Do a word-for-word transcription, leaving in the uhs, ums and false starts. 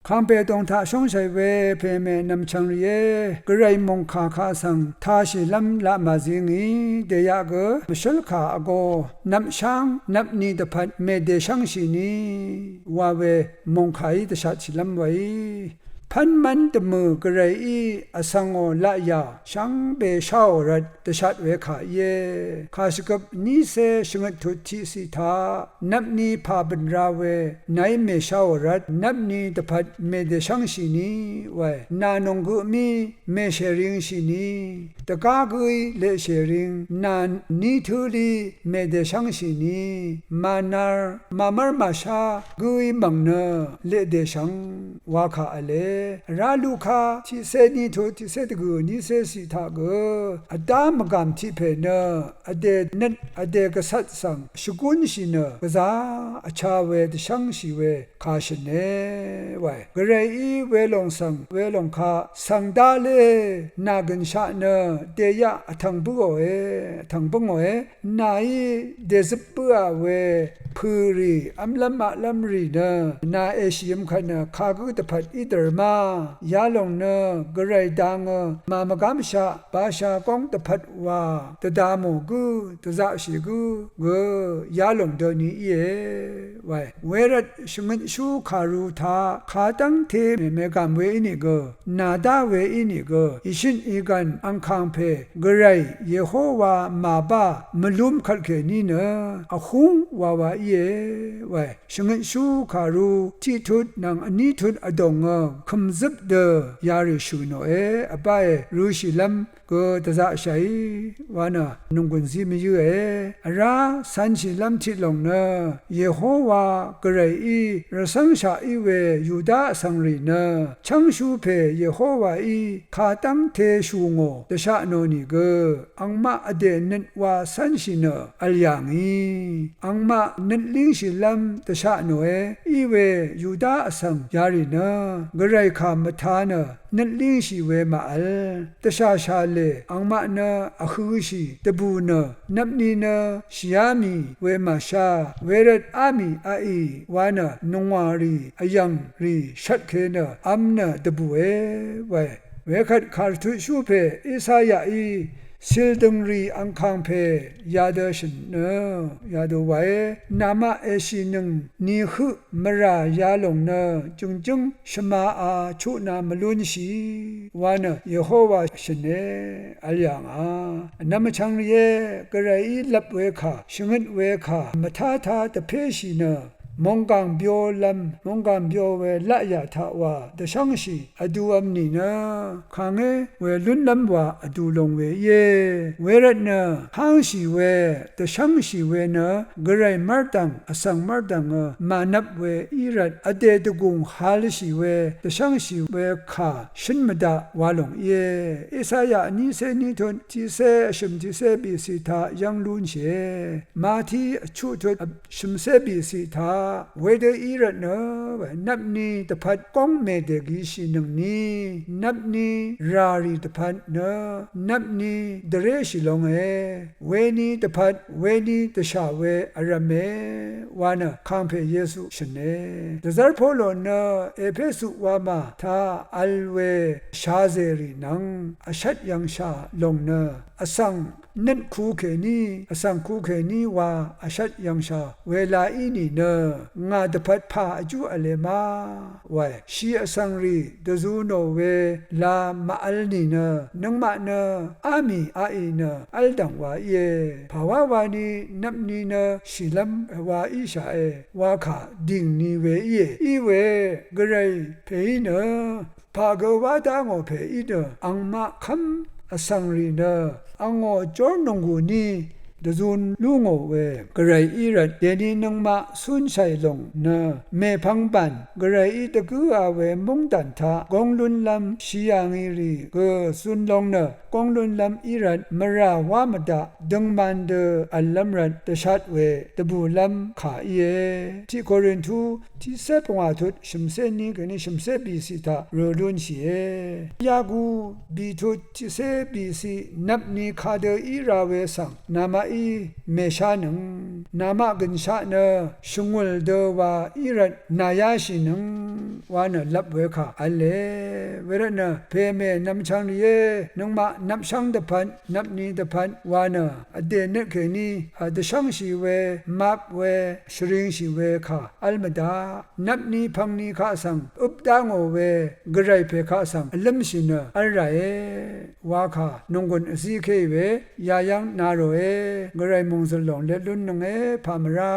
Kàngpè dòng taq shóngshàì we pèmè nv̀mchvng rìé, Gvray mòngkà kaq svng tāshìlv́m laq màzingì, dèyaq gø mvshǿl kà vgō, nvpsháng nvpni dvpvt mèdèshv́ngshìni wa we mòngkàí dvshatshìlv́m weí, pv́nmv́n dvmø̀ Gvrayí vsvngò laqyà shvngbe sháò rvt dvshat we kà íe. Kàshvgøp nícé shvngøt tut tiqciq taq nvpni pà bø̀n ra we nàí mèsháò rvt, nvpni dvpvt mèdèshv́ngshìni wae, nà nònggø mí mèshèringshìni, dvgá gǿí leqshèring, nà ní tǿlí mèdèshv́ngshìni, mànar màmv́r màshá gǿí mv̀ng nø leqdèshvng wa kà v̄le. Vrá Luka tiqcé ní tut tiqcé dvgø̀ nícé ciq taq gø vdá mvgàm tiq pè nø vdè nøt vdè gvcvt svng shvgúnshì nø gvzà vcha we dvshv́ngshì we kà shø̀ne wae. Gvrayí welòng svng welòng kaq svng dálé nà gø̀nshaq nø dèyaq vtv̀ng bǿòe, vtv̀ng bǿngòe, nàí dèzøp bǿà we pø̀rì v́mlv́m aqlv́m rì nø nà èshìøm kvt nø kagǿ dvpvt í dv̀r ma. Yalòng nø Gvray dangø màmvgámshaq basha góng dvpvt wa dvda mò gǿ dvzaqshì gǿ gø yalòng døni íe wae. Wervt shvngøtshú kàru taq kadv́ngte mèmègàm we ínìgø, nàdá we ínìgø, ìshøt ìgv̀n angkàng pè Gvray Yehowa màbá mvlúm kvtkèní nø vhúng wawa íe wae. Shvngøtshú kàru tiqtut nvng vnítut vdòngø kø̀mzøp dø yarì shø̀ nòe, vbáe rø̄shìlv́m gø dvzaqshàí wa nø nònggùn zí mvyǿe. Vrá cv̄nshìlv́m tiqlòng nø Yehowa Gvrayí rvcv́ngshaq í we Yuda vsvng rì nø chv́ngshú pè Yehowaí kadv́ngte shù ngò dvsha nò nìgø angmaq vdè nøt wa cv́nshì nø v̀l yà ngì. Angmaq nøt língshìlv́m dvsha nòe í we Yuda vsvng yarì nø Gvray kà mvtā nø nøt língshì we màvl. Dvshàshàlè angmaq nø vhø̄shì dvbù nø nvpni nø shìá mì we màshá, wervt á mì aqì wa nø nungwà rì vyv̀ng rì shvtke nø v̄m nø dvbùe wae. Wekvt kàrvtutshú pè Esayaí cìldø̀ngrì angkàng pè yadø shø̀n nø yadø wae, namaq èshìnøng ni høq mvrà yalòng nø jø̀ngjǿng shvmāā chutnā mvlúnshì wa nø Yehowa shø̀ne vl yà ngà. Vnvm vchvng rìé, Gvrayí lvp we kà, shvngøt we kà mvtá tá dvpéshì nø mònggàng byolv́m, mònggàng byo we laqyà taq wa dvshv́ngshì vdūv̄m nìnø kàngé we lúnlv́m wa vdū long we íe. Wervt nø hángshì we dvshv́ngshì we nø Gvray mv́rdv̀ng vsvng mv́rdv̀ngø mànvp we í rvt vdè dvgùng halshì we dvshv́ngshì we kà shǿn mvdaq wa lòng íe. Esaya vnícé ní tut tiqcé vshø̀m tiqcé bìciq taq yv́ng lúnshìe. Mati vchuq tut shø̀mcé bìciq taq wedø í rvt nø nvpni dvpvt góng mèdègishìnøngni nvpni ràrì dvpvt nø nvpni dvréshì longe. Weni dvpvt weni dvshà we vrv̀me wa nø kàngpè Yesu shø̀ne. Dvzv́r Polo nø Epesu wamà taq vl we shazèrì nvng vshvt yv̀ngshà lòng nø vsvng nøt ku kèní vsvng ku kèní wa vshvt yv̀ngshà wela í nìnø ngà dvpvt pà vjú v̄le ma wae. Shì vsvng rì dvzu nò we la màvl nìnø nøngmaq nø á mì aqì nø v́ldv̀ng wa íe. Pàwá wani nvpni nø shìlv́m wa íshàe wa kà dìng ni we íe. Í we Gvray pèí nø pà gø wá dá ngò pè í nø angmaq kv́m vsvng rì nø angò jórnònggù ní dvzun lú ngò we Gvray í rvt dèni nøngmaq cúnshàì lòng nø mèpvng bàn Gvrayí dvgǿa we móngdàn taq góng lúnlv́m shì yà ngì rì gø zun long nø góng lúnlv́m í rvt mvrà wá mvdaq døngman dø v̀llv́m rvt dvshat we dvbùlv́m kà íe. Tiq Korintu tiqcé pungwà tut shø̀mcé ní kèní shø̀mcé bìciq taq rø lúnshìe. Yaku bìtut tiqcé bìciq nvpni kadø í ra we svng namaqí mèshánøng. Namaq gø̀nshaq nø shvngùl dø wa í rvt nàyáshìnøng wa nø lvp we kà v̄le. Wervtnø pèmè nvmchvng rìé, nøngmaq nvpshv́ng dvpvt, nvpni dvpvt wa nø vdè nøt kèní dvshv́ngshì we, map we, shvringshì we kà v̄l mvdaq. Nvpni pvngni kaq svng øp dá ngò we, gvray pè kaq svng vlǿmshì nø v̄l ràe. Wa kà nònggùn vzíkéì we yayv́ng na ròe. Gvray mòngzø̀l lòng let lúnnønge pà mvrá.